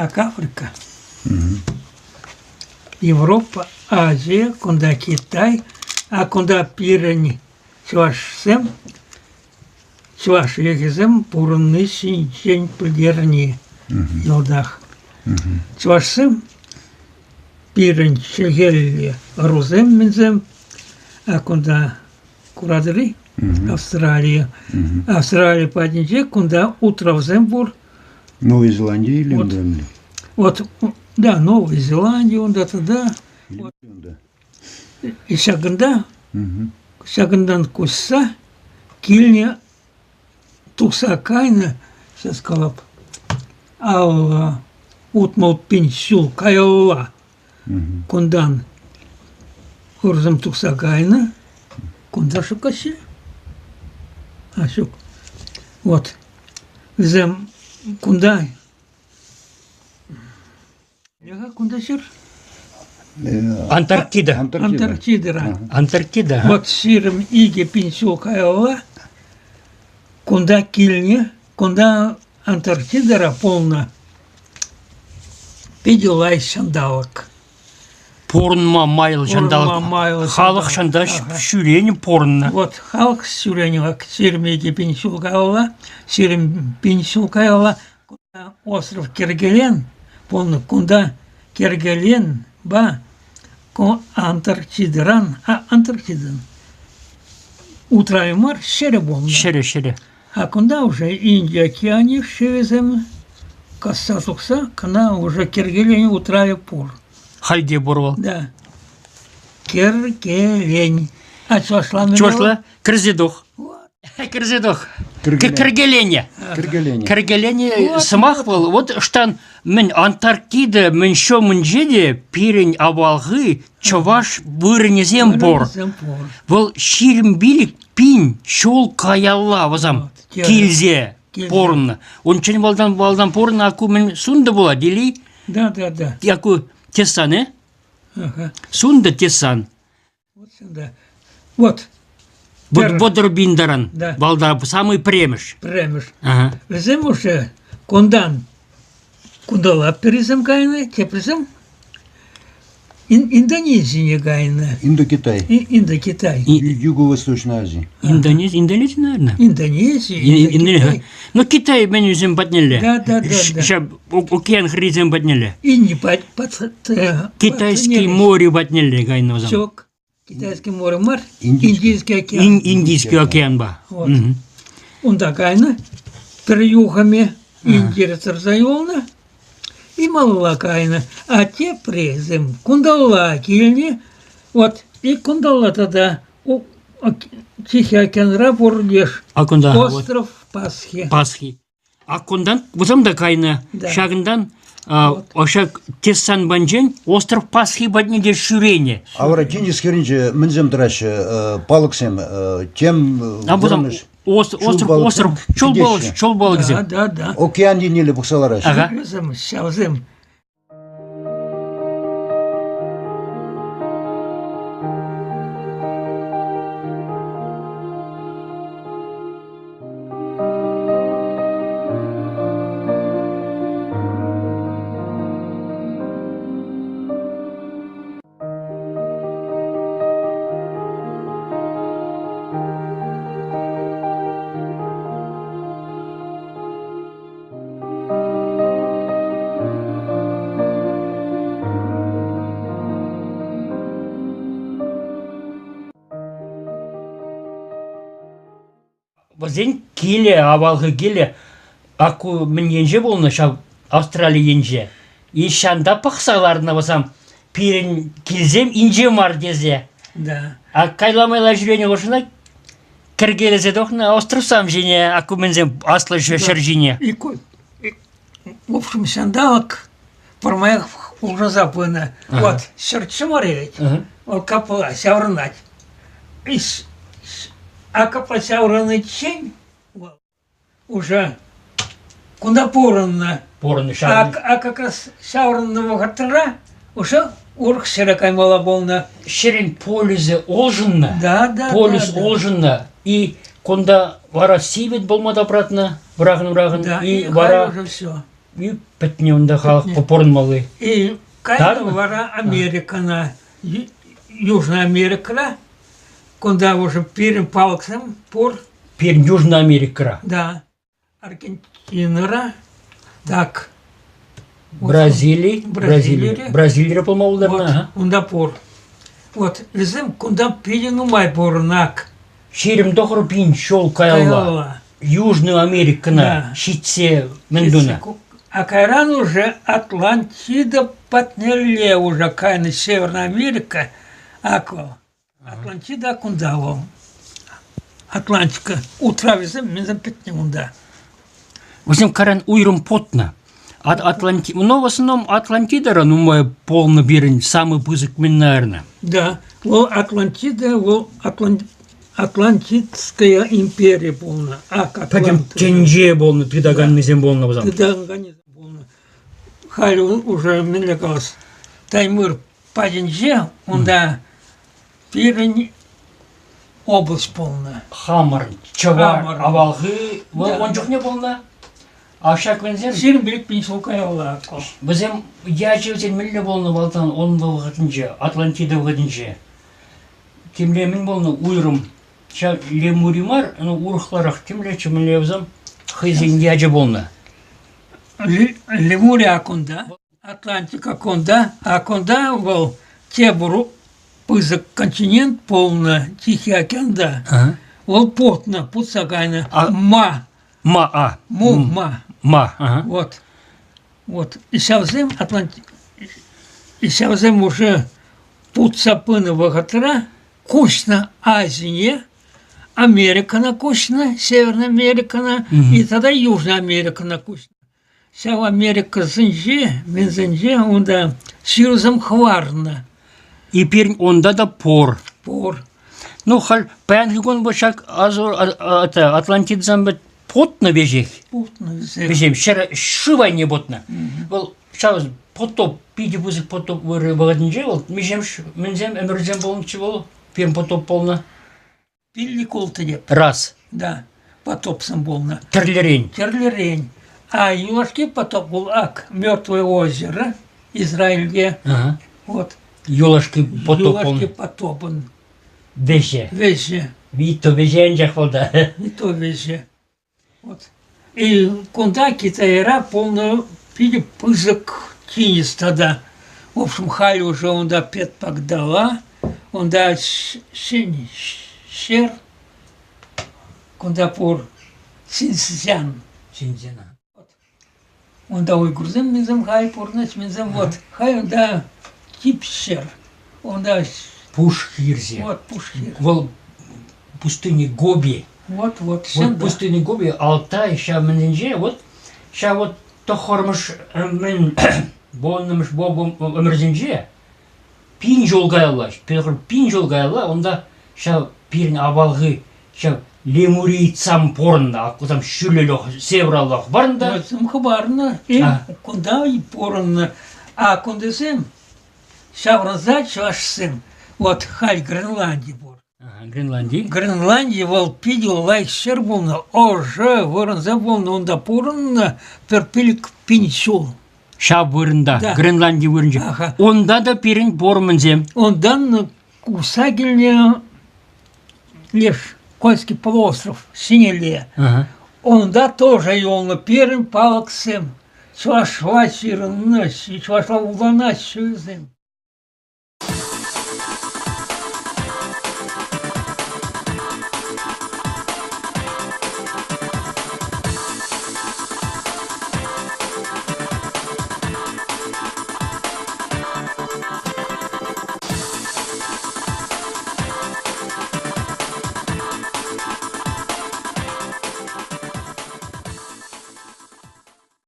Ак Африка. Европа, Азия, кунта Китай, а кунта пирӗн чӑвашсем, чӑваш йӑхӗсем пурӑнни ҫинчен пӗлтерни йӑлтах. Чӑвашсем пирӗн чӗлхеллӗ ӑрусем мӗнсем, а кунта куратӑр-и? Австралия. Австрали патӗнче кунта утравсем пур. Новой Зеландии или Вот. Вот, да, Новая Зеландия унта тата. Вот. И ҫакӑнта, ҫакӑнтан куҫса килнӗ, тухса кайнӑ, сейчас калап, ал 60 ҫул каялла Кунтан хурсем тухса кайнӑ. Кунта шукаҫҫӗ. А ҫук. Вот. Вӗсем кунта Ага, кунта ҫыр. Антарктида. Антарктидӑра. Антарктида. Вот 22 ҫул каялла кунта килнӗ, кунта Антарктидӑра пулнӑ питӗ лайӑх ҫанталӑк. Пурӑнма майлӑ ҫанталӑк. Пурӑнма майлӑ Халӑх ҫанталӑк. ҫанта ҫӳренӗ пурӑннӑ. Вот халӑх ҫӳренӗ вак 22 ҫул каялла, 20 ҫул каялла остров Кергелен пулнӑ. Кунта Кергеленпа Антарктидӑран, а Антарктидӑн утравӗ мар, ҫӗрӗ пулнӑ. Ҫӗрӗ, ҫӗрӗ. А кунта уже Инди океанӗ шывӗсем касса тухса кӑна уже Кергелен утравӗ пур. Халь те пур вӑл. Да. Кергелен. А чӑвашла мӗнле Чӑвашла кӗрсе тух. Кӗрсе тух. Кӗркелене. Кӗркелене. Кӗркелене сӑмах вӑл. Вот ӑштан мӗн Антарктида мӗн ҫумӗнче те пирӗн авалхи чӑваш вырӑнӗсем пур. Вӑл 25 ҫул каялла вӗсем килсе пурӑннӑ. Унччен малтан малтан пурӑннӑ аку мӗн сунтӑ пулать или? Да, да, да. Яку тесан, э? Сунтӑ тесан. Вот сюда. Вот. Вӑтӑр таран. Да. Балда самый премӗш. Премӗш. Ага. Вӗсем уже кунтан кунталла пӗрисем кайнӑ, теприсем Индонезине кайнӑ. Индокитай. Индокитай. Юго-Восточная Азия. Индонезия, Индонезия, наверное. Индонезия, Индокитай. Ну, Китай мӗн патнелле. Да, да, да. да. Ҫав океан хӗррисем патнелле. Инди пат, Китайский море патнелле кайнӑ вӗсем. Ҫук. Китайский море мар, Индийский океан. Индийский океанпа. Вот. Унта кайнӑ. Пӗр юхӑмӗ Индире тӑрса юлнӑ. И малалла кайнӑ. А теприсем кунталла килнӗ. Вот и кунталла тата Тихий океанра пур леш. А кунта Остров Пасхи. Пасхи. А кунтан вӗсем та кайнӑ. Да. Ҫакӑнтан ошак Тессан панчен остров Пасхи патне те ҫӳренӗ. А вара тинӗс хӗрринче мӗнсем тӑраҫҫӗ? Палӑксем, тем А вӗсем остров, остров, чул балӑк, чул балӑксем. Да, да, да. Океан еннелле пӑхса лараҫҫӗ. Ага. Вӗсем, ҫавсем. Вӗсен килӗ, авалхи килӗ, аку мӗн енче пулнӑ ҫав Австрали енче. И ҫанта пӑхса ларнӑ вӗсем пирӗн килсем инҫе мар тесе. Да. А кайла-майла ҫӳренӗ хушӑна кӗркелесе тухнӑ островсам ҫине, акуменсем аслӑ ҫӗр ҫине. И, в общем, ҫанталӑк пӗрмаях улшӑнса пынӑ. Вот ҫӗр чӑмӑрӗ вӑл капла ҫаврӑнать. А капла ҫаврӑниччен уже кунта пурӑннӑ. Пурӑннӑ А, а как раз ҫаврӑннӑ вӑхӑтра уже урӑх ҫӗре каймалла пулнӑ. Ҫӗрӗн полюсӗ улшӑннӑ. Да, да, Полюс да, да. улшӑннӑ. И кунта вара сивӗ пулма тапратнӑ, вӑрахӑн-вӑрахӑн. Да, и и вара уже все. Пӗтнӗ унта халӑх пурӑнмалли. И кайнӑ вара Америкӑна, Южная Америкӑра. Кунта уже пирӗн палӑксем пур. Пирӗн Южная Америкӑра. Да. Аргентинӑра. Так. Бразили, Бразили, Бразилире пулма пултарнӑ. Унта пур. Вот вӗсем кунта питӗ нумай пурӑнак. 29 000 ҫул каялла Южную Америкӑна ҫитсе мӗн тунӑ? А кайран уже Атлантида патнелле уже кайнӑ Северная Америка, ак вӑл. Атлантида кунта вӑл. Атлантика утравӗсем мӗнсем пӗтнӗ унта. Вӗсем кайран уйрӑм потнӑ. Атланти... Но в основном Атлантидара нумай полнӑ пирӗн самый пысӑк мӗн, наверное. Да, вӑл Атлантида, вӑл Атлантидская империя пулнӑ. Ак Пӗтӗм тӗнче пулнӑ, тытаканнисем пулнӑ вӗсем. Тытаканнисем пулнӑ. Халь уже мӗнле калас, Таймыр патӗнче унта пирӗн область пулнӑ. Хамӑр чӑваш авалхи вӑл ун чухне пулнӑ. А ҫак вӗсем 25 000 ҫул каялла. Вӗсем ячӗ вӗсен мӗнле пулнӑ малтан ун вӑхӑтӗнче, Атлантида вӑхӑтӗнче? Темле мӗн пулнӑ уйрӑм ҫав Лемури мар, но урӑхларах темлеччӗ мӗнле вӗсем хӑйсен ячӗ пулнӑ. Лемурия кунта, Атлантика кунта, а кунта вӑл тепӗр пысӑк континент пулнӑ Тихий океанта. Вӑл путнӑ, путса кайнӑ. Ма. Ма, а. Му, ма. Ма, ага. Вот. Вот. И ҫавсем Атланти... И ҫавсем уже путса пынӑ вӑхӑтра куҫнӑ Азине, Америкӑна куҫнӑ, Северная Америкӑна и тата Южная Америкӑна куҫнӑ. Ҫав Америкӑсенче, мӗнсенче унта ҫырусем хӑварнӑ. И пирӗн унта та пур. Пур. Ну, халь паянхи кун ҫак это, Атлантидӑсем путнӑ веҫех. Путнӑ вӗсем. Вӗсем ҫӗр шыв айне путнӑ. Вӑл ҫав потоп, питӗ пысӑк потоп вӑхӑтӗнче вӑл миҫемш мӗнсем ӗмӗрсем пулнӑччӗ вӑл, пирӗн потоп пулнӑ. Пиллӗк-улттӑ теп. Раз. Да, потопсем пулнӑ. Тӗрлӗрен. Тӗрлӗрен. А юлашки потоп был ак Мертвое озеро Израильте. Ага. Вот. Юлашки потоп Юлашки потопӑн. Вӗҫӗ. Вӗҫӗ. Вито вӗҫӗ анчах вӑл та. Вито вӗҫӗ. Вот. И кунта Китайра пулнӑ питӗ пысӑк тинӗс тата. В общем, халь уже унта Петпакдала, унта ҫӗн ҫӗр, кунта пур Синьцзян. Синьцзян. Унта уйгурсем мӗнсем халь пурӑнать, мӗнсем вот. Халь унта тип ҫӗр. Унта Пуш хирсе. Вот пуш хир. Вӑл пустыни Гоби. Вот, вот. Вот пустыни Гоби, Алтай ҫав мӗнӗнче, вот ҫав вот тӑххӑрмӗш мӗн вуннӑмӗш ӗмӗрсенче пин ҫул каялла, пин ҫул каялла унта ҫав пирӗн авалхи ҫав лемурийцам пурӑннӑ, аккусам ҫӳллӗлӗх, севраллах варнӑ. Вӗсем хӑпарнӑ, кунта пурӑннӑ. А кунтисем ҫаврӑнса чӑвашсем, вот халь Гренланди пур. Гренланди? Гренланди вӑл питӗ лайӑх ҫӗр пулнӑ, ӑшӑ вырӑнсем пулнӑ, унта пурӑннӑ пӗр 5000 ҫул. Ҫав вырӑнта, Да. Гренланди вырӑнче. Аха. Унта та пирӗн пур-мӗнсем. Унтан куҫса килнӗ леш Кольский полуостров ҫинелле. Ага. Унта тоже юлнӑ пирӗн палӑксем. Чӑвашла ҫырӑннӑ, чӑвашла вуланаҫҫӗ вӗсем.